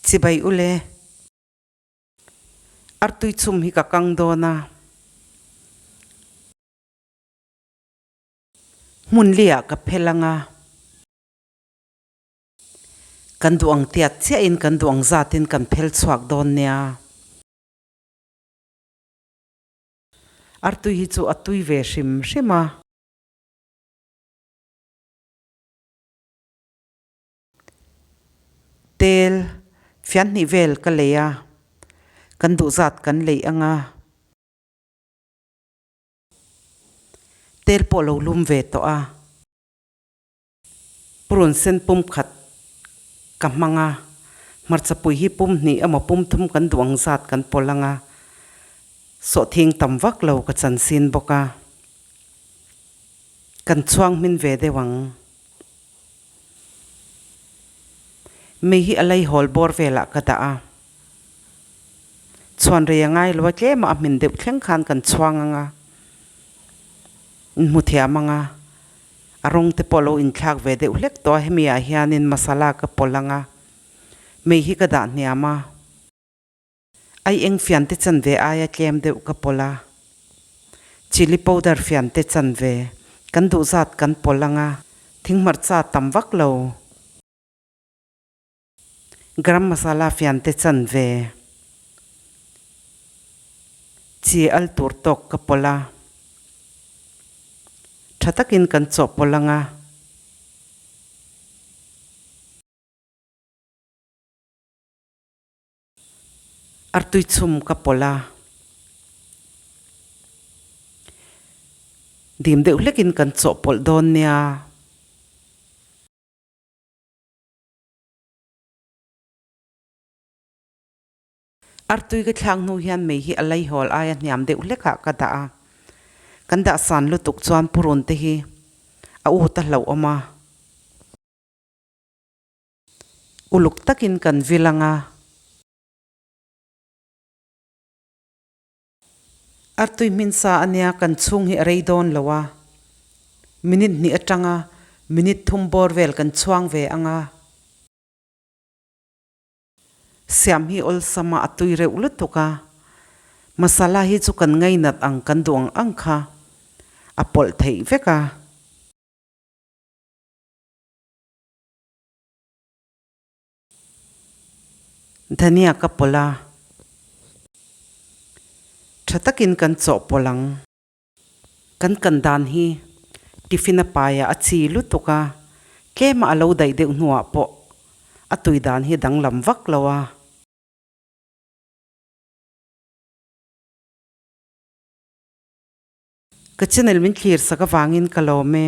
Chibai ule. Artui chhum hi ka kang dawn a. Hmun liah ka phel ang a. Kan duh ang tiat chiahin kan duh ang zatin kan phel chhuak dawn nia. Artui hi chu a tui ve hrim hrim a. Tel fian hnih vel ka lei a, kan duh zat kan lei ang a. Tel pawh lo lum ve tawh a. Purun sen pum khat ka hmang a, hmarcha pui hi pum hnih emaw pum thum kan duh ang zat kan pawlh ang a, sawhthing tam vak lo ka chansin bawk a, kan chhuang hmin ve deuh ang. Mei hi a laihawl bawr velah ka dah a, chhuan rei a ngai lo a, tlema a hmin deuh thleng khan kan chhuang ang a, in hmu thiam ang a. A rawng te pawh lo inthlak ve deuh hlek tawh a, hemi ah hianin masala ka pawlh ang a, mei hi ka dah hniam a, ai eng fian te chanve aia tlem deuh ka pawlh a, chilli powder fian te chanve kan duh zat kan pawlh ang a, thinghmarcha tam vak lo, garam masala fian te chanve chi al tur tawk ka pawlh a, tha takin kan chawhpawlh ang a. Artui chhum ka pawlh a, dim deuh hlekin kan chawhpawlh dawn nia. Artui ka thlak hnu hian mei hi a laihawl aia hniam deuh hlekah ka dah a, kan dah san lutuk chuan purun te hi a ut a hlauhawm a. Uluk takin kan vil ang a. Artui hminsa a nia kan chhung hi a rei dawn lo a, minute hnih atanga minute thum bawr vel kan chhuang ve ang a. Siam hi awlsama a tui reuh lutuk a, masala hi chu kan ngainat ang kan duh ang ang kha a pawlh theih vek a. Dhania ka pawlh a, tha takin kan chawhpawlh ang. Kan kan dan hi tiffin a paiah a chi lutuk a, tlema a lo daih deuh hnuah pawh a tui dan hi danglam vak lo a. Ka channel min thlir sak avangin ka lawm e.